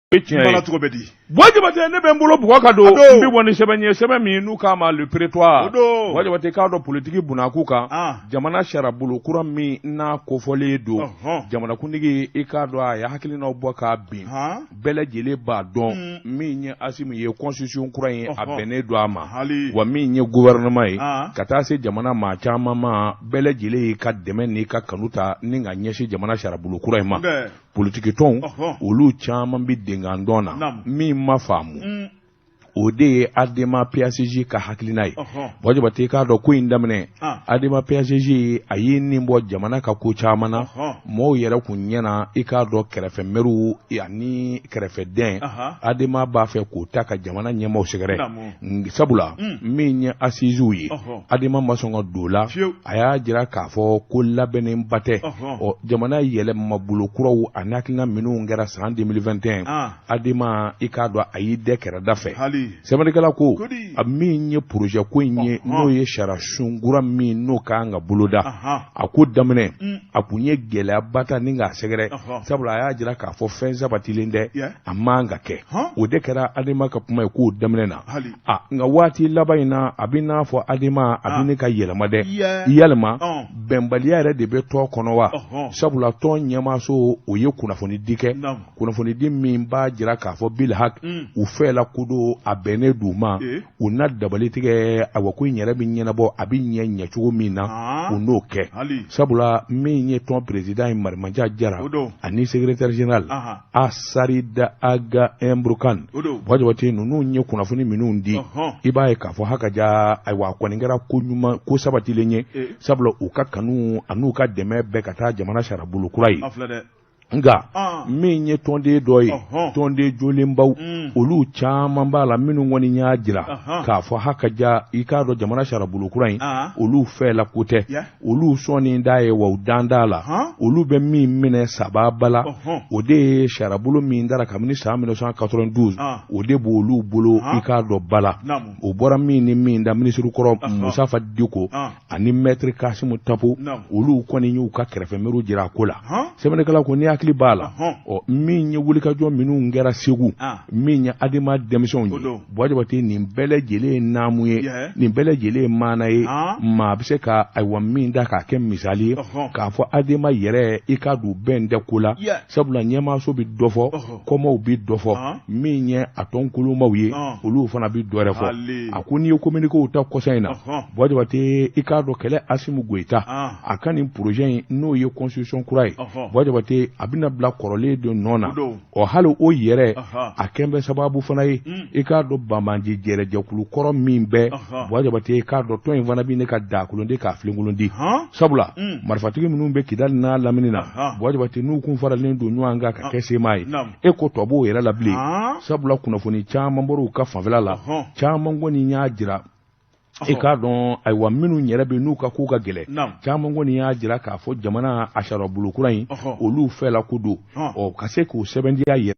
Tiɲɛ ye cogo bɛ di? Buwa Jabate, ne bɛ n bolo bugɔ ka don, n bɛ bɔ ni sɛbɛn ye, sɛbɛn min n'u k'a ma Le Prétoire. Buwa Jabate, k'a dɔn politiki bunakun kan, jamana sariyabolo kura min n'a kofɔlen don, jamanakuntigi, i k'a dɔn a ye hakilinaw bɔ k'a bin, bɛɛ lajɛlen b'a dɔn min ye Asimi ye, constitution kura in a bɛnnen don a ma. Wa min ye gouvernement ye, ka taa se jamana maa caman ma, bɛɛ lajɛlen y'i ka dɛmɛ n'i ka kanu ta ni ka ɲɛsin jamana sariyabolo kura in ma. Politikitɔnw, olu caman bɛ denkan dɔn na. Min ma faamu, o de ye ADEMA PACJ ka hakilina ye. Buwa Jabate, k'a dɔn ko in daminɛ, ADEMA PACJ a y'i nin bɔ jamana ka ko caman na. Mɔgɔw yɛrɛ kun ɲɛna, i k'a dɔn kɛrɛfɛmɛriw ani kɛrɛfɛdɛn, ADEMA b'a fɛ k'o ta ka jamana ɲɛmaaw sɛgɛrɛ, sabula min ye assises ye, ADEMA ma sɔn ka don la. A y'a jira k'a fɔ ko labɛnnenba tɛ. Ɔ, jamana yɛlɛmabolo kuraw ani hakilina minnu kɛra san 2021, ADEMA, i k'a dɔn a y'i dɛ kɛrɛda fɛ. Sɛbɛnnikɛla ko a min ye projet ko in ye, n'o ye sariyasun kura min n'o ka kan ka boloda, a ko daminɛ a kun ye gɛlɛyaba ta ni k'a sɛgɛrɛ, sabula a y'a jira k'a fɔ fɛn sabatilen tɛ, a man ka kɛ. O de kɛra ADEMA ka kuma ye k'o daminɛ na. A nka waati laban in na, a bɛ n'a fɔ ADEMA a bɛ ne ka yɛlɛma dɛ. Yalima bɛnbaliya yɛrɛ de bɛ tɔn kɔnɔ wa? Sabula tɔn ɲɛmaaso, o ye kunnafonidi kɛ, kunnafonidi min b'a jira k'a fɔ bilhak u fɛla ko don, a bɛnnen d'u ma, u na dabali tigɛ. Awa, ko in yɛrɛ bɛ ɲɛnabɔ, a bɛ ɲɛ ɲɛcogo min na, u n'o kɛ. Sabula min ye tɔn président ye, Marimanjan Jara, ani secrétaire général Asarida Ag Inbroukan, Buwa Jabate, ninnu ye kunnafoni minnu di, i b'a ye k'a fɔ haka ja. Ayiwa, a kɔni kɛra ko ɲuman, ko sabatilen ye, sabula u ka kanu an'u ka dɛmɛ bɛɛ ka taa jamana sariyabolo kura ye. Nka min ye tɔnden dɔ ye, tɔnden jolenbaw, olu caman b'a la minnu kɔni y'a jira k'a fɔ haka ja, i k'a dɔn jamana sariyabolo kura in, olu fɛla ko tɛ, olu sɔnni d'a ye, wa u dan t'a la. Olu bɛ min minɛ sababa la, o de ye sariyabolo min dara kabini san 1992, o de b'olu bolo, i k'a dɔn bala. O bɔra min ni min da, minisiri kɔrɔ Musafa Diko ani maître Kasimu Tapo, olu kɔni y'u ka kɛrɛfɛmɛriw jira a ko la. Sɛbɛnnikɛla ko ni hakili b'a la, ɔ, min ye wulikajɔ minnu kɛra Segu, min ye ADEMA denmisɛnw ye, Buwa Jabate, nin bɛɛ lajɛlen ye naamu ye, nin bɛɛ lajɛlen ye maana ye. Maa bɛ se ka, ayiwa, min da k'a kɛ misali ye k'a fɔ ADEMA yɛrɛ, i k'a dɔn bɛn tɛ ko la, sabula ɲɛmaaso bɛ dɔ fɔ, kɔmaw bɛ dɔ fɔ, min ye a tɔn kolomaw ye, olu fana bɛ dɔ wɛrɛ fɔ. A ko n'i ye communiquéw ta kɔsa in na, Buwa Jabate, i k'a dɔn kɛlɛ Asimu Goyita, a ka nin projet in, n'o ye constitution kura ye, Buwa Jabate, a bɛna bila kɔrɔlen de nɔ na. Ɔ, hali o yɛrɛ, a kɛn bɛ sababu fana ye, i k'a dɔn banbaanci jɛrɛjɛkulu kɔrɔ min bɛ, Buwa Jabate, i k'a dɔn tɔn in fana bɛ ne ka dakolon di k'a filenkolon di, sabula marifatigi minnu bɛ Kidali n'a lamini na, Buwa Jabate, n'u kun faralen don ɲɔgɔn kan ka kɛ CMA ye, e ko tɔ b'o yɛrɛ la bilen, sabula kunnafoni caman bɔra u ka fanfɛla la, caman kɔni y'a jira, i k'a dɔn, ayiwa, minnu yɛrɛ bɛ n'u ka ko ka gɛlɛn, caman kɔni y'a jira k'a fɔ jamana a sariyabolo kura in, olu fɛla ko don. Ɔ, ka se k'o sɛbɛntiya yɛrɛ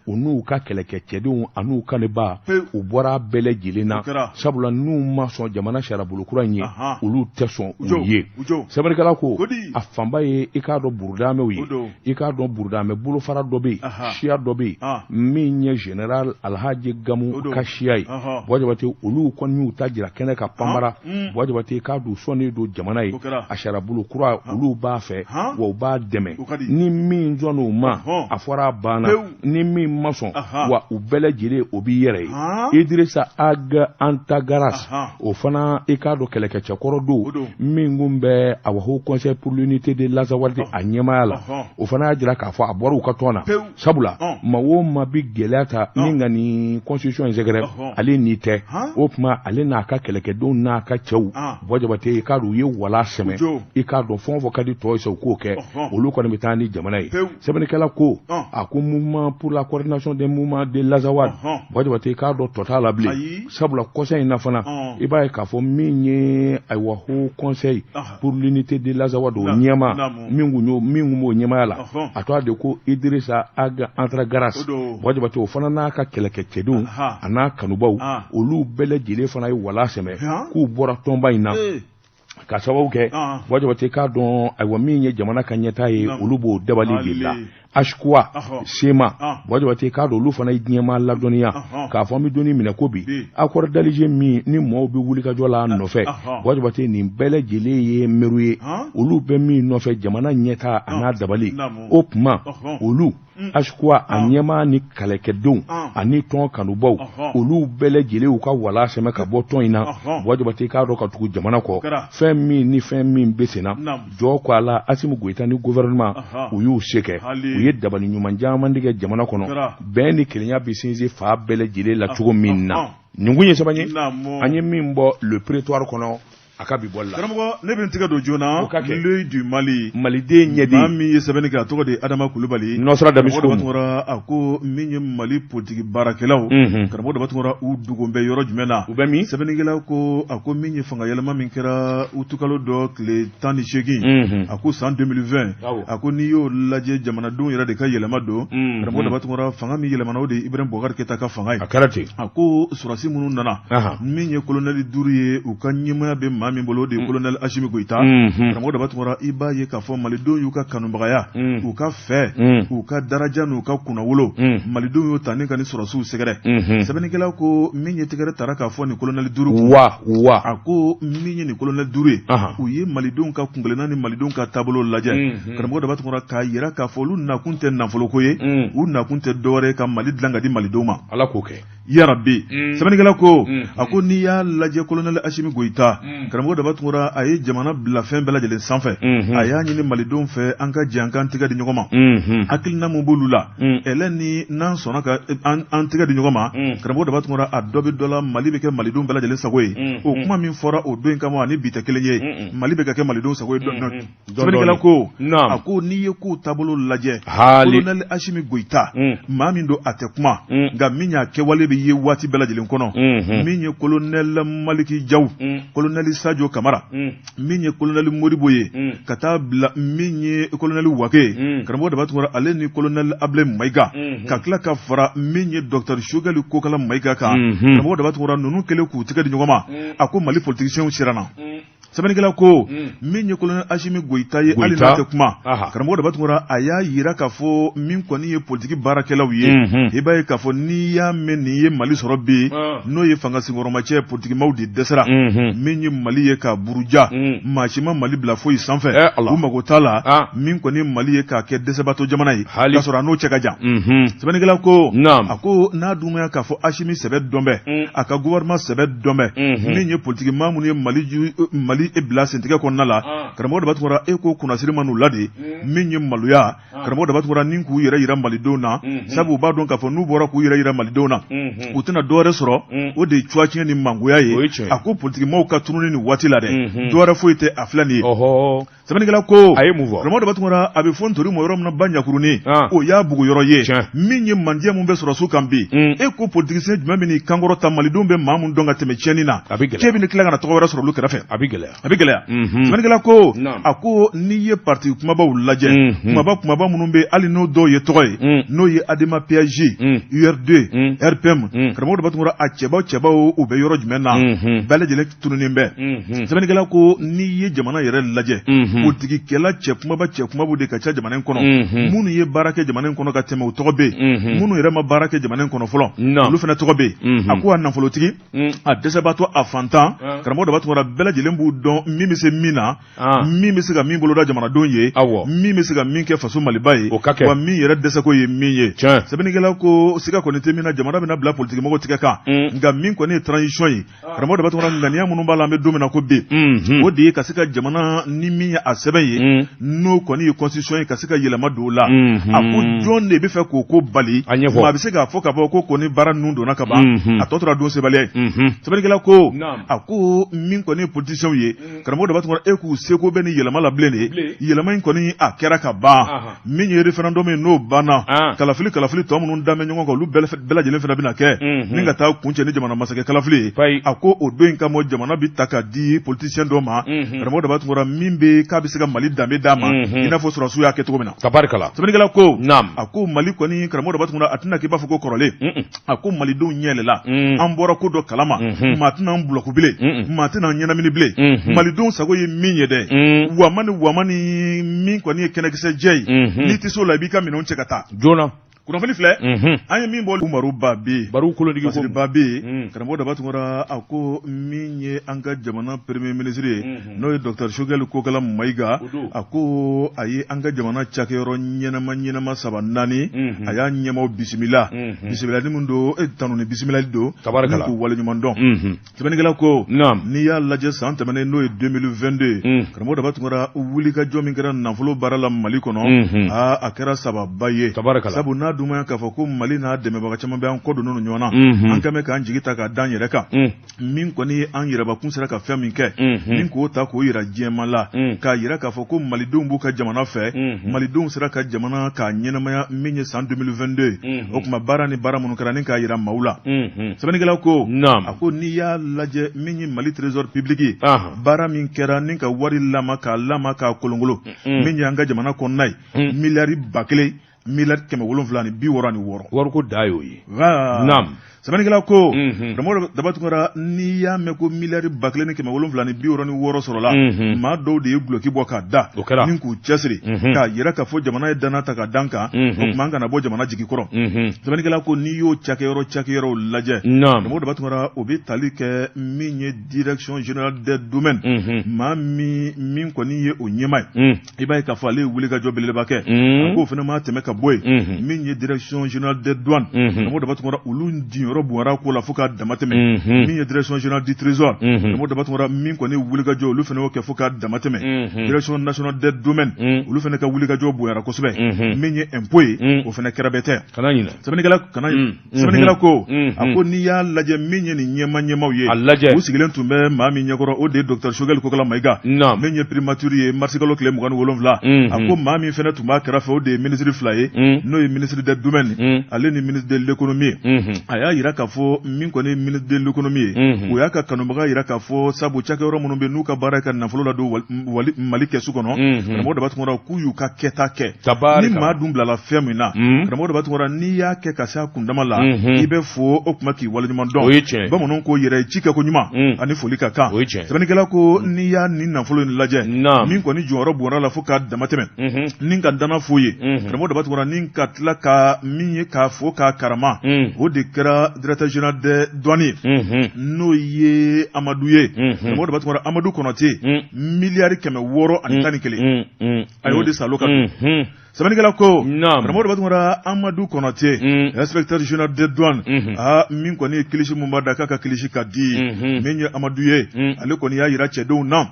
u n'u ka kɛlɛkɛcɛdenw an'u kanubaa, u bɔra bɛɛ lajɛlen na, sabula n'u ma sɔn jamana sariyabolo kura in ye, olu tɛ sɔn u ye. Sɛbɛnnikɛla ko a fanba ye, i k'a dɔn burudamɛw ye, i k'a dɔn burudamɛ bolofara dɔ bɛ yen, siya dɔ bɛ yen min ye général Alhaji Gamu ka siya ye. Buwa Jabate, olu kɔni y'u ta jira kɛnɛ kan panbara. Buwa Jabate, i k'a dɔn sɔnnen don jamana ye a sariyabolo kura, olu b'a fɛ, wa u b'a dɛmɛ. Ni min sɔnn'u ma, a fɔra a banna. Ni min ma sɔn, wa u bɛɛ lajɛlen, o b'i yɛrɛ ye. Idirisa Ag Antagaras, o fana, i k'a dɔn kɛlɛkɛcɛkɔrɔ don min kun bɛ a Haut Conseil pour l'unité de l'Azawad a ɲɛmaaya la, o fana y'a jira k'a fɔ a bɔra u ka tɔn na, sabula maa o maa bɛ gɛlɛya ta ni ka nin constitution in sɛgɛrɛ, ale ni tɛ. O tuma ale n'a ka kɛlɛkɛdenw n'a ka cɛw, Buwa Jabate, i k'a dɔn u ye wala sɛmɛ, i k'a dɔn fɛn o fɛn ka di tɔw ye sa, u k'o kɛ, olu kɔni bɛ taa ni jamana ye. Sɛbɛnnikɛla ko a ko Mouvement pour la coordination des mouvements de l'Azawad, Buwa Jabate, i k'a dɔn tɔ t'a la bilen, sabula kɔsa in na fana, i b'a ye k'a fɔ min ye, ayiwa, Haut Conseil pour l'unité de l'Azawad, o ɲɛmaa min kun y'o min kun b'o ɲɛmaaya la, a tɔgɔ de ko Idrissa Ag Antragaras. Buwa Jabate, o fana n'a ka kɛlɛkɛcɛdenw a n'a kanubaw, olu bɛɛ lajɛlen fana ye wala sɛmɛ k'u bɔra tɔnba in na. Ka sababu kɛ Buwa Jabate k'a dɔn ayiwa min ye jamana ka ɲɛtaa ye olu b'o dabali de la HCUA CMA Buwa Jabate k'a dɔn olu fana ye diɲɛmaa ladɔnniya k'a fɔ an bɛ don min na ko bi accord d'Alger min ni maaw bɛ wulikajɔ la nɔfɛ Buwa Jabate nin bɛɛ lajɛlen ye nburu ye olu bɛ min nɔfɛ jamana ɲɛtaa a n'a dabali o tuma olu HCUA a ɲɛmaa ni kɛlɛkɛdenw ani tɔn kanubaw olu bɛɛ lajɛlen u ka wala sɛmɛ ka bɔ tɔn in na Buwa Jabate k'a dɔn ka tugu jamana kɔ fɛn min ni fɛn min bɛ senna jɔ ko a la Asimi Goyita ni gouvernement u y'u se kɛ u ye dabali ɲuman caman tigɛ jamana kɔnɔ bɛn ni kelenya bɛ sinsin fan bɛɛ lajɛlen la cogo min na nin kun ye sɛbɛn ye an ye min bɔ Le Prétoire kɔnɔ a ka bi bɔli la karamɔgɔ ne bɛ n tɛgɛ don joona o ka kɛ l'Œil du Mali maliden ɲɛden maa min ye sɛbɛnni kɛ a tɔgɔ de ye Adama Kulubali Nɔsɔrɔ Damisiko Karamɔgɔ Daba Tunkara a ko min ye Mali politiki baarakɛlaw karamɔgɔ Daba Tunkara u dogon bɛ yɔrɔ jumɛn na u bɛ min sɛbɛnnikɛla ko a ko min ye fanga yɛlɛma min kɛra utukalo dɔ tile 18 a ko san 2020 a ko n'i y'o lajɛ jamanadenw yɛrɛ de ka yɛlɛma don karamɔgɔ Daba Tunkara fanga min yɛlɛmana o de ye Ibrahim Boubacar Keita ka fanga ye a kɛra ten a ko sɔrɔdasi minnu nana min ye kolonɛli duuru ye u ka ɲɛmaaya bɛ maa min bolo o de ye kolonɛli Asimi Goyita karamɔgɔ Daba Tunkara i b'a ye k'a fɔ malidenw y'u ka kanubagaya u ka fɛ u ka daraja n'u ka kunnawolo malidenw y'o ta ni ka ni sɔrɔdasiw sɛgɛrɛ sɛbɛnnikɛla ko min ye tɛgɛrɛ tara k'a fɔ nin kolonɛli duuru wa wa a ko min ye nin kolonɛli duuru ye u ye malidenw ka kunkelenna ni malidenw ka taabolo lajɛ karamɔgɔ Daba Tunkara k'a yira k'a fɔ olu nakun tɛ nafoloko ye u nakun tɛ dɔwɛrɛ ye ka Mali dilan ka di malidenw ma Ala k'o kɛ yarabi sɛbɛnnikɛla ko a ko n'i y'a lajɛ kolonɛli Asimi Goyita karamɔgɔ Daba Tunkara a ye jamana bila fɛn bɛɛ lajɛlen sanfɛ a y'a ɲini malidenw fɛ an ka jɛ an k'an tɛgɛ di ɲɔgɔn ma hakilina min b'olu la ɛlɛ ni n'an sɔnna ka an tɛgɛ di ɲɔgɔn ma karamɔgɔ Daba Tunkara a dɔ bɛ dɔ la Mali bɛ kɛ malidenw bɛɛ lajɛlen sago ye o kuma min fɔra o don in kama ani bi tɛ kelen ye Mali bɛ ka kɛ malidenw sago ye Sɛbɛnnikɛla ko a ko n'i ye kow taabolo lajɛ kolonɛli Asimi Goyita maa min don a tɛ kuma nka min y'a kɛwale bɛ ye waati bɛɛ lajɛlen kɔnɔ min ye kolonɛli Maliki Jaw kolonɛli Sajo Kamara min ye kolonɛli Modibo ye ka taa bila min ye kolonɛli Wake ye karamɔgɔ Daba Tunkara ale ni kolonɛli Abulayi Mayiga ka tila ka fara min ye docteur Sogɛli Kokala Mayiga kan karamɔgɔ Daba Tunkara ninnu kɛlen k'u tɛgɛ di ɲɔgɔn ma a ko Mali politisiyɛnw siranna. Sɛbɛnnikɛla ko min ye kolonɛli Asimi Goyita ye hali n'a tɛ kuma karamɔgɔ Daba Tunkara a y'a yira k'a fɔ min kɔni ye politiki baarakɛlaw ye i b'a ye k'a fɔ n'i y'a mɛn nin ye Mali sɔrɔ bi n'o ye fanga senkɔrɔmacɛ politikimaw de dɛsɛra min ye Mali ye k'a buruja maa si ma Mali bila foyi sanfɛ u mago t'a la min kɔni Mali ye k'a kɛ dɛsɛbaatɔ jamana ye k'a sɔrɔ a n'o cɛ ka jan sɛbɛnnikɛla ko a ko n'a dun k'a fɔ Asimi sɛbɛ dɔn bɛ a ka gouvernement sɛbɛ dɔn bɛ min ye politiki maa minnu ye Mali bila sentigɛ kɔnɔna la karamɔgɔ Daba Tunkara e ko kunnasiri ma n'u la de min ye maloya karamɔgɔ Daba Tunkara ni k'u yɛrɛ yira malidenw na sabu u b'a dɔn k'a fɔ n'u bɔra k'u yɛrɛ yira malidenw na u tɛna dɔwɛrɛ sɔrɔ o de ye cuwa tiɲɛ ni mangoya ye a ko politikimaw ka tununi nin waati la dɛ dɔwɛrɛ foyi tɛ a filɛ nin ye Sɛbɛnnikɛla ko a ye mun fɔ karamɔgɔ Daba Tunkara a bɛ fɔ ntori ma yɔrɔ min na ba ɲakurunin o y'a bugu yɔrɔ ye min ye mandiya min bɛ sɔrɔsiw kan bi e ko politicien jumɛn bɛ n'i kankɔrɔta malidenw bɛ maa min dɔn ka tɛmɛ tiɲɛni na k'e bɛ tila ka na tɔgɔ wɛrɛ sɔrɔ olu kɛrɛfɛ a bɛ gɛlɛya a bɛ gɛlɛya sɛbɛnnikɛla ko a ko n'i ye parti kumabaw lajɛ kumaba kumaba minnu bɛ hali n'o dɔw ye tɔgɔ ye n'o ye ADEMA PASJ URD RPM karamɔgɔ Daba Tunkara a cɛbaw cɛbaw u bɛ yɔrɔ jumɛn na bɛɛ lajɛlen tununnen bɛ sɛbɛnnikɛla ko n'i ye jamana yɛrɛ lajɛ politikikɛla cɛ kumaba cɛ kumabaw de ka ca jamana in kɔnɔ minnu ye baara kɛ jamana in kɔnɔ ka tɛmɛ u tɔgɔ bɛ yen minnu yɛrɛ ma baara kɛ jamana in kɔnɔ fɔlɔ olu fana tɔgɔ bɛ yen a ko a nafolotigi a dɛsɛbaatɔ a fantan karamɔgɔ Daba Tunkara bɛɛ lajɛlen b'u dɔn min bɛ se min na min bɛ se ka min boloda jamanadenw ye min bɛ se ka min kɛ faso maliba ye wa min yɛrɛ dɛsɛko ye min ye sɛbɛnnikɛla ko siga kɔni tɛ min na jamana bɛna bila politikimɔgɔw tigɛ kan nka min kɔni ye transition ye karamɔgɔ Daba Tunkara ŋaniya minnu b'a la an bɛ don min na ko bi o de ye ka se ka jamana ni min ye a sɛbɛn ye n'o kɔni ye constitution ye ka se ka yɛlɛma don o la a ko jɔn de bɛ fɛ k'o ko bali maa bɛ se k'a fɔ k'a fɔ ko kɔni baara ninnu donna ka ban a tɔ tora don sebaliya ye sɛbɛnnikɛla ko a ko min kɔni ye politiciens ye karamɔgɔ Daba Tunkara e k'u seko bɛ nin yɛlɛma la bilen de yɛlɛma in kɔni a kɛra ka ban min ye référendum ye n'o banna kalafili kalafili tɔ minnu da bɛ ɲɔgɔn kan olu bɛɛ lajɛlen fana bɛna kɛ ni ka taa kuncɛ ni jamana masakɛ kalafili ye a ko o don in kama jamana bɛ ta ka di politicien dɔ ma karamɔgɔ Daba Tunkara min bɛ k'a k'a bɛ se ka Mali danbe d'a ma i n'a fɔ sɔrɔdasiw y'a kɛ cogo min na. Tabarikala. Sɛbɛnnikɛla ko. Naamu. A ko Mali kɔni karamɔgɔ Daba Tunkara a tɛna k'i b'a fɔ ko kɔrɔlen. A ko malidenw ɲɛ yɛlɛla, an bɔra ko dɔ kalama, maa tɛna an bulɔku bilen, maa tɛna an ɲɛnamini bilen. Malidenw sago ye min ye dɛ, wama ni wama ni min kɔni ye kɛnɛkisɛ jɛ ye, n'i tɛ se o la, i b'i ka minɛnw cɛ ka taa joona. Kunnafoni filɛ, an ye min bɔ Umaru Babi Baro kolotigi ko Babi, karamɔgɔ Daba Tunkara, a ko min ye an ka jamana premier ministre ye, n'o ye docteur Choguel Kokala Mayiga, a ko a ye an ka jamana cakɛyɔrɔ ɲɛnama ɲɛnama saba naani, a y'a ɲɛmaaw bisimila, bisimilali min don, tanu ni bisimilali don, k'u waleɲuman dɔn. Sɛbɛnnikɛla ko n'i y'a lajɛ san tɛmɛnen, n'o ye 2022 ye, karamɔgɔ Daba Tunkara, wulikajɔ min kɛra nafolo baara la Mali kɔnɔ, aa, a kɛra sababa ye, sabu n'a dun ma k'a fɔ ko Mali n'a dɛmɛbaga caman bɛ an kɔ donnen ɲɔgɔn na, an kɛlen bɛ k'an jigi ta k'a da an yɛrɛ kan. Min kɔni ye an yɛrɛbakun sera ka fɛn min kɛ, ni k'o ta k'o yira diɲɛmaa la, k'a yira k'a fɔ ko malidenw b'u ka jamana fɛ, malidenw sera ka jamana k'a ɲɛnamaya min ye san 2022 ye. O tuma baara ni baara minnu kɛra ni k'a yira maaw la. Sɛbɛnnikɛla ko, a ko n'i y'a lajɛ min ye Mali trésor public ye, baara min kɛra ni ka wari lama k'a lama k'a kolonkolon, min ye an ka jamana kɔnɔna ye, miliyari 1000 miliyari 766. Wariko da y'o ye. Naam. Sɛbɛnnikɛla ko, karamɔgɔ Daba Tunkara, n'i y'a mɛn ko miliyari 1766 sɔrɔla, maa dɔw de ye duloki bɔ k'a da, o kɛra, ni k'u cɛsiri k'a yira k'a fɔ jamana ye danna ta ka d'an kan, o tuma an kana bɔ jamana jigi kɔrɔ. Sɛbɛnnikɛla ko n'i y'o cakɛyɔrɔ cakɛyɔrɔw lajɛ, karamɔgɔ Daba Tunkara, o bɛ tali kɛ min ye direction générale des domaines, maa min kɔni ye o ɲɛmaa ye, i b'a ye k'a fɔ ale ye wulikajɔ belebeleba kɛ. A k'o fana ma tɛmɛ ka bɔ yen, min ye direction générale des douanes, karamɔgɔ Daba Tunkara, olu jɔyɔrɔ bonyara ko la fo k'a damatɛmɛ. Min ye direction générale du trésor, karamɔgɔ Daba Tunkara, min kɔni ye wulikajɔ, olu fana y'o kɛ fo k'a damatɛmɛ. Direction nationale des domaines, olu fana ka wulikajɔ bonyara kosɛbɛ. Min ye impôt ye, o fana kɛra bɛɛ tɛ. Kana ɲinɛ. Sɛbɛnnikɛla kana sɛbɛnnikɛla ko, a ko n'i y'a lajɛ min ye nin ɲɛma ɲɛmaw ye, a lajɛ, u sigilen tun bɛ maa min ɲɛkɔrɔ, o de ye docteur Choguel Kokala Mayiga, min ye primature ye marisikalo tile 27. A ko maa min fana tun b'a kɛrɛfɛ, o de ye ministre fila ye, n'o ye ministre des domaines, ale ni ministre de l'économie ye. A y'a yira k'a fɔ min kɔni ye ministre de l'économie ye, o y'a ka kanubaga yira k'a fɔ sabu cakɛyɔrɔ minnu bɛ n'u ka baara ye ka nafolo ladon Mali kɛsu kɔnɔ, karamɔgɔ Daba Tunkara, k'u y'u ka kɛta kɛ. Ni maa dun bilala fɛn min na, karamɔgɔ Daba Tunkara, n'i y'a kɛ ka se a kundama la, i bɛ fo, o tuma k'i waleɲuman dɔn. Bamananw ko yɛrɛ ye ci kɛ ko ɲuman ani foli ka kan. Sɛbɛnnikɛla ko n'i y'a nin nafolo in lajɛ, min kɔni jɔyɔrɔ bonyara la fo k'a damatɛmɛ, ni ka danna fo ye, karamɔgɔ Daba Tunkara, ni ka tila ka min ye k'a fo k'a karama, o de kɛra directeur général des douanes ye, n'o ye Amadu ye. Karamɔgɔ Daba Tunkara, Amadu Kɔnɔte, miliyari 611, a y'o de salo ka don. Sɛbɛnnikɛla ko, karamɔgɔ Daba Tunkara, Amadu Kɔnɔte, inspecteur général des douanes, aa, min kɔni ye kilisi mun b'a da k'a ka kilisi ka di, min ye Amadu ye, ale kɔni y'a yira cɛdenw na,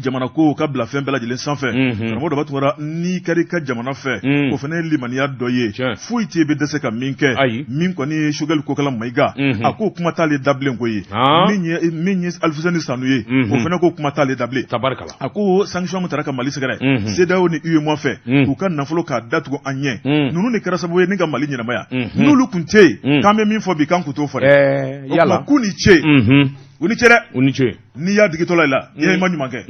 jamana ko ka bila fɛn bɛɛ lajɛlen sanfɛ. Karamɔgɔ Daba Tunkara, n'i kɛra i ka jamana fɛ, o fana ye limaniya dɔ ye, foyi tɛ yen i bɛ dɛsɛ ka min kɛ. Min kɔni ye Choguel Kokala Mayiga, a ko kuma t'ale da bilen koyi. Min ye Alifuseni Sanu ye, o fana ko kuma t'ale da bilen. A ko sanction min taara ka Mali sɛgɛrɛ CEDEAO ni UEMOA fɛ, k'u ka nafolo k'a datugu an ɲɛ, ninnu de kɛra sababu ye ni ka Mali ɲɛnamaya. N'olu tun tɛ yen, k'an bɛ min fɔ bi, k'an tun t'o fɔ dɛ. O tuma k'u ni ce, u ni ce dɛ. U ni ce. N'i y'a digitɔla i la, i ma ɲuman kɛ.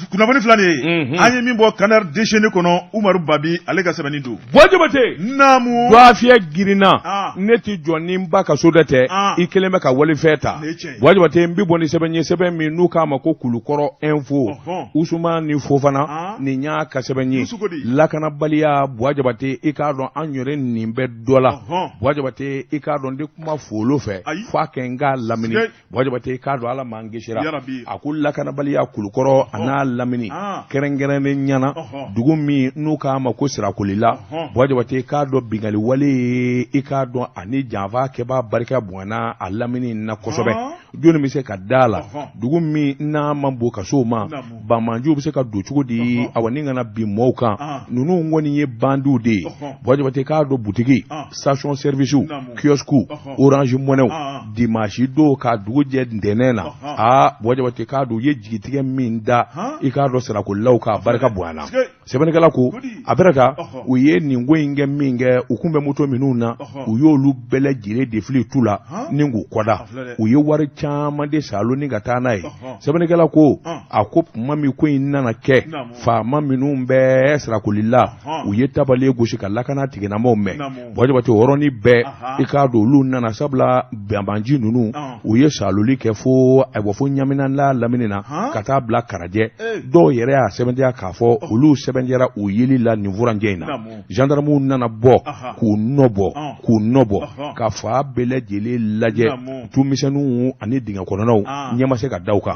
Kunnafoni filɛ nin ye, an ye min bɔ Canard déchaîné kɔnɔ, Umaru Babi ale ka sɛbɛnni don. Buwa Jabate. Naamu. Dɔgɔfiyɛ girinna, ne tɛ jɔ ni n ba ka so da tɛ, i kelen bɛ ka walifɛn ta. Buwa Jabate, n bɛ bɔ ni sɛbɛn ye, sɛbɛn min n'u k'a ma ko Kulukɔrɔ Info, Usumani Fofana, nin y'a ka sɛbɛn ye. Lakanabaliya, Buwa Jabate, i k'a dɔn an yɛrɛ nin bɛ dɔ la. Buwa Jabate, i k'a dɔn n tɛ kuma folo fɛ f'a kɛ n k'a lamini. Buwa Jabate, i k'a dɔn Ala m'an kisira. A ko lakanabaliya Kulukɔrɔ a n'a lamini, kɛrɛnkɛrɛnnen ɲana dugu min n'u k'a ma ko Sirakolila. Buwa Jabate, i k'a dɔn binkanni wale ye, i k'a dɔn ani janfa kɛbaa barika bonyana a lamini na kosɛbɛ. Jɔnni bɛ se ka da la dugu min n'a man bon ka s'o ma, banbaanciw bɛ se ka don cogo di awa ni kana bin mɔɔw kan? Ninnu kɔni ye bandiw de ye. Buwa Jabate, k'a dɔn butigi, station service, kiosque, Orange Money, dimanche don ka dugu jɛ ntɛnɛn na, aa, Buwa Jabate, k'a dɔn u ye jigitigɛ min da, i k'a dɔn Sirakolilaw k'a barika bonyana. Sɛbɛnnikɛla ko a bɛrɛ ta u ye nin ko in kɛ min kɛ, u kun bɛ moto minnu na, u y'olu bɛɛ lajɛlen de fili tu la ni k'u kɔda. U ye wari caman de saalo ni ka taa n'a ye. Sɛbɛnnikɛla ko a ko tuma min ko in nana kɛ, faama minnu bɛ Sirakolila, u ye tabale gosi ka lakana tigilamɔgɔw mɛn. Buwa Jabate, o yɔrɔnin bɛɛ, i k'a dɔn olu nana, sabula banbaanci ninnu u ye saaloli kɛ fo ayiwa fo Ɲaminala lamini na ka taa bila Karajɛ. Dɔw yɛrɛ y'a sɛbɛntiya k'a fɔ olu sɛbɛntiyara u yeli la nin furancɛ in na. Gendarmew nana bɔ k'u nɔbɔ, k'u nɔbɔ ka fan bɛɛ lajɛlen lajɛ, tumisɛnninw ani dingɛ kɔnɔnaw, ɲɛ ma se ka da u kan.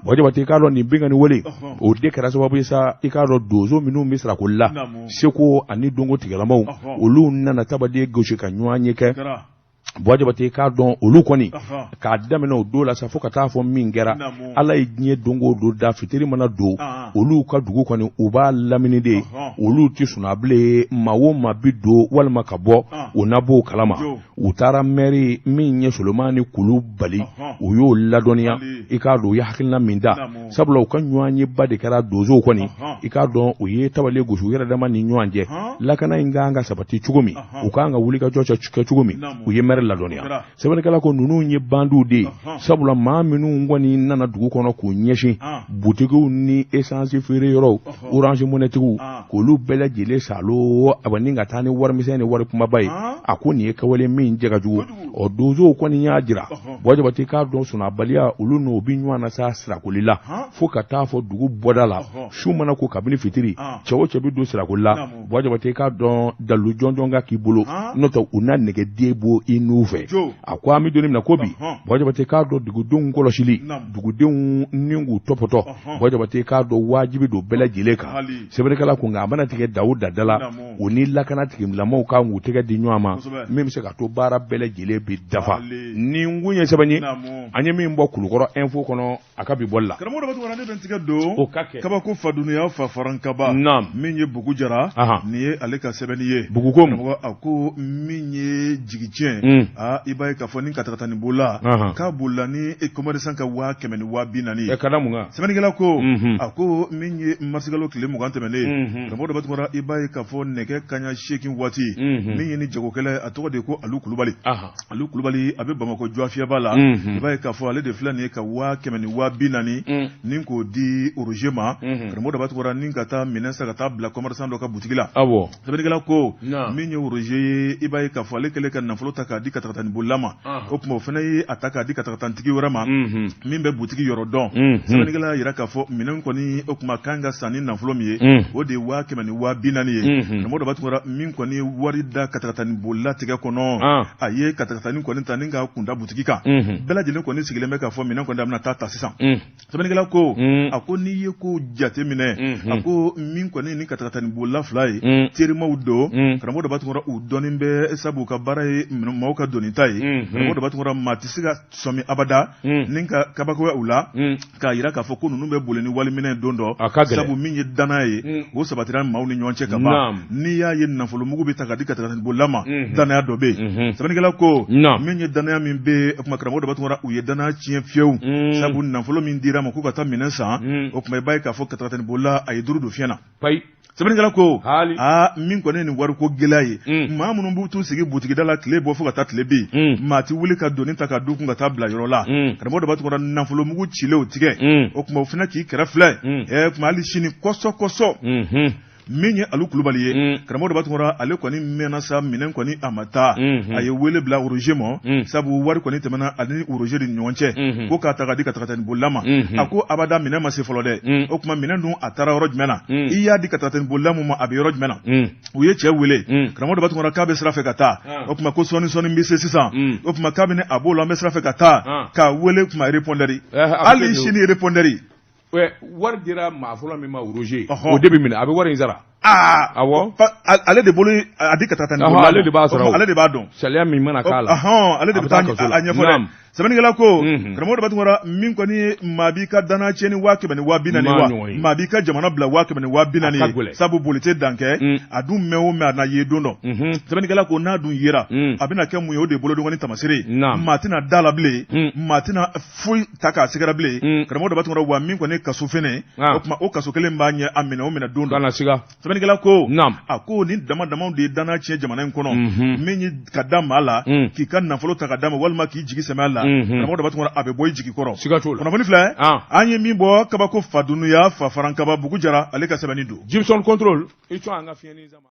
Buwa Jabate, i k'a dɔn nin binkanni wale o de kɛra sababu ye sa, i k'a dɔn donso minnu bɛ Sirakolila, seko ani dɔnko tigilamaw, olu nana tabale gosi ka ɲɔgɔn ye kɛ. Buwa Jabate, i k'a dɔn olu kɔni k'a daminɛ o don la sa fo ka taa fɔ min kɛra, Ala ye diɲɛ don o don da, fitiri mana don olu ka dugu kɔni, u b'a lamini de, olu tɛ sunaa bilen. Maa o maa bi don walima ka bɔ, u na b'o kalama. U taara mɛri min ye Solomani Kulubali, u y'o ladɔnniya. I k'a dɔn u ye hakilina min da, sabula u ka ɲɔgɔn yeba de kɛra donsow kɔni, i k'a dɔn u ye tabale gosi u yɛrɛ dama ni ɲɔgɔn cɛ, lakana in kan ka sabati cogo min, u kan ka wuli ka jɔ kɛ cogo min, u ye mɛri ladɔnniya. Sɛbɛnnikɛla ko ninnu ye bandiw de ye, sabula maa minnu kɔni nana dugu kɔnɔ k'u ɲɛsin butigiw ni esansi feere yɔrɔw, Orange Money-tigiw, k'olu bɛɛ lajɛlen saalo a ni ka taa ni warimisɛn ni wari kunbaba ye, a ko nin ye kɛwale min cɛ ka jugu. Ɔ donsow kɔni y'a jira, Buwa Jabate, k'a dɔn sunabaliya olu n'o bɛ ɲɔgɔn na sa Sirakolila fo ka taa fɔ dugu bɔda la. Su mana ko kabini fitiri, cɛ o cɛ bɛ don Sirakolila, Buwa Jabate, k'a dɔn dalilu jɔnjɔn ka k'i bolo, n'o tɛ u na nɛgɛden bɔ i n'u fɛ. A ko an bɛ don min na ko bi, Buwa Jabate, k'a dɔn dugudenw kɔlɔsili, dugudenw ni k'u tɔpɔtɔ, Buwa Jabate, k'a dɔn wajibi don bɛɛ lajɛlen kan. Sɛbɛnnikɛla ko nka a mana tigɛ da o da da la, u ni lakana tigilamaw kan k'u tɛgɛ di ɲɔgɔn ma, min bɛ se ka to baara bɛɛ lajɛlen bɛ dafa. Nin kun ye sɛbɛn ye an ye min bɔ Kulukɔrɔ Info kɔnɔ a ka bi bɔli la. Karamɔgɔ Daba, ne bɛ n tigɛ don o ka kɛ kabako fadunya fa farankaba min ye Bugu Jara, nin ye ale ka sɛbɛnni ye. Bugu ko karamɔgɔ, a ko min ye jigitiɲɛ, aa i b'a ye k'a fɔ ni katakatanin bolila k'a bolila ni commerçant ka 140,000 ye. Ka da mun kan? Sɛbɛnnikɛla ko a ko min ye marisikalo tile 20 tɛmɛnen, karamɔgɔ Daba Tunkara, i b'a ye k'a fɔ nɛgɛ kanɲɛ 8 waati, min ye ni jagokɛla ye, a tɔgɔ de ye ko Alu Kulubali. Alu Kulubali a bɛ Bamakɔ Jɔfiyaba la. I b'a ye k'a fɔ ale de filɛ nin ye ka 140,000 ni k'o di Roger ma, karamɔgɔ Daba Tunkara, ni ka taa minɛn san ka taa bila commerçant dɔ ka butigi la. Sɛbɛnnikɛla ko min ye Roger ye, i b'a ye k'a fɔ ale kɛlen ka nafolo ta k'a di katakatanin bolila ma, o tuma o fana ye a ta k'a di katakatanitigi wɛrɛ ma min bɛ butigi yɔrɔ dɔn. Sɛbɛnnikɛla y'a jira k'a fɔ minɛn kɔni, o tuma kan ka san ni nafolo min ye, o de ye 140,000 ye. Karamɔgɔ Daba Tunkara, min kɔni ye wari da katakatanin bolila tɛgɛ kɔnɔ, a ye katakatanin kɔni ta ni k'a kunda butigi kan. Bɛɛ lajɛlen kɔni sigilen bɛ k'a fɔ minɛn kɔni a bɛna taa ta sisan. Sɛbɛnnikɛla ko a ko n'i ye ko jate minɛ, a ko min kɔni ni katakatanin bolila fila ye, terimaw don. Karamɔgɔ Daba Tunkara, u dɔnnen bɛ sabu u ka baara ye maaw ka doni ta ye. Karamɔgɔ Daba Tunkara, maa tɛ se ka sɔmi abada ni ka kabakoya u la k'a jira k'a fɔ ko ninnu bɛ boli ni waliminɛ don dɔ, sabu min ye danaya ye, o sabatira maaw ni ɲɔgɔn cɛ ka ban. N'i y'a ye nafolomugu bɛ ta ka di katakatanin bolila ma, danaya dɔ bɛ yen. Sɛbɛnnikɛla ko min ye danaya min bɛ yen, o tuma karamɔgɔ Daba Tunkara, u ye danaya tiɲɛ fiyewu, sabu nafolo min dira ma k'u ka taa minɛn san, o tuma i b'a ye k'a fɔ katakatanin bolila a ye duuru don fiɲɛ na. Sɛbɛnnikɛla ko aa min kɔni ye nin wariko gɛlɛya ye, maa minnu b'u t'u sigi butigida la tile bɔ fo ka taa tile bin, maa tɛ wuli ka doni ta ka d'u kun ka taa bila yɔrɔ la. Karamɔgɔ Daba Tunkara, nafolomugu cilen o tigɛ, o tuma o fana k'i kɛrɛ filɛ ɛ tuma hali sini kɔsɔ kɔsɔ. Min ye Alu Kulubali ye, karamɔgɔ Daba Tunkara, ale kɔni mɛnna sa, minɛn kɔni a ma taa. A ye wele bila Roger ma, sabu wari kɔni tɛmɛna ale ni Roger ni ɲɔgɔn cɛ, ko k'a ta ka di katakatanin bolila ma. A ko abada minɛn ma se fɔlɔ dɛ. O tuma minɛn dun a taara yɔrɔ jumɛn na? I y'a di katakatanin bolila mun ma, a bɛ yɔrɔ jumɛn na? U ye cɛ wele, karamɔgɔ Daba Tunkara, k'a bɛ sira fɛ ka taa. O tuma ko sɔɔni sɔɔni bɛ se sisan. O tuma kabini a b'o la, an bɛ sira fɛ ka taa, k'a wele, tuma répondeur, hali sini répondeur. Wari dira maa fɔlɔ min ma, Roger, o de bɛ minɛ, a bɛ wari in sara. Aa, awɔ, ale de bolo a di katakatanin bolila ma, ale de b'a sara, ale de b'a dɔn sariya min mana k'a la, ale de bɛ taa a ɲɛfɔ dɛ. Sɛbɛnnikɛla ko, karamɔgɔ Daba Tunkara, min kɔni ye maa b'i ka danaya tiɲɛ ni 140,000 ye wa maa b'i ka jamana bila 140,000 ye, sabu boli tɛ dan kɛ, a dun mɛn o mɛn a na ye don dɔ. Sɛbɛnnikɛla ko n'a dun yera, a bɛna kɛ mun ye? O de ye bolodengɔnni taamasere ye. Maa tɛna da la bilen, maa tɛna foyi ta k'a sɛgɛrɛ bilen. Karamɔgɔ Daba Tunkara, wa min kɔni kaso fɛnɛ, o tuma o kaso kelen b'a ɲɛ a minɛ o minɛ don dɔ. Kana siga. Sɛbɛnnikɛla ko a ko nin dama damaw de ye danaya tiɲɛ jamana in kɔnɔ, min ye ka da maa la, k'i ka nafolo ta ka d'a ma walima k'i jigi sɛmɛ a la. la, karamɔgɔ Daba Tunkara, a bɛ bɔ i jigi kɔrɔ. Siga t'o la. Kunnafoni filɛ, an ye min bɔ, kabako fadunuya fa farankaba Bugu Jara, ale ka sɛbɛnni don. Gibson contrôle, i to an ka fiɲɛni sama.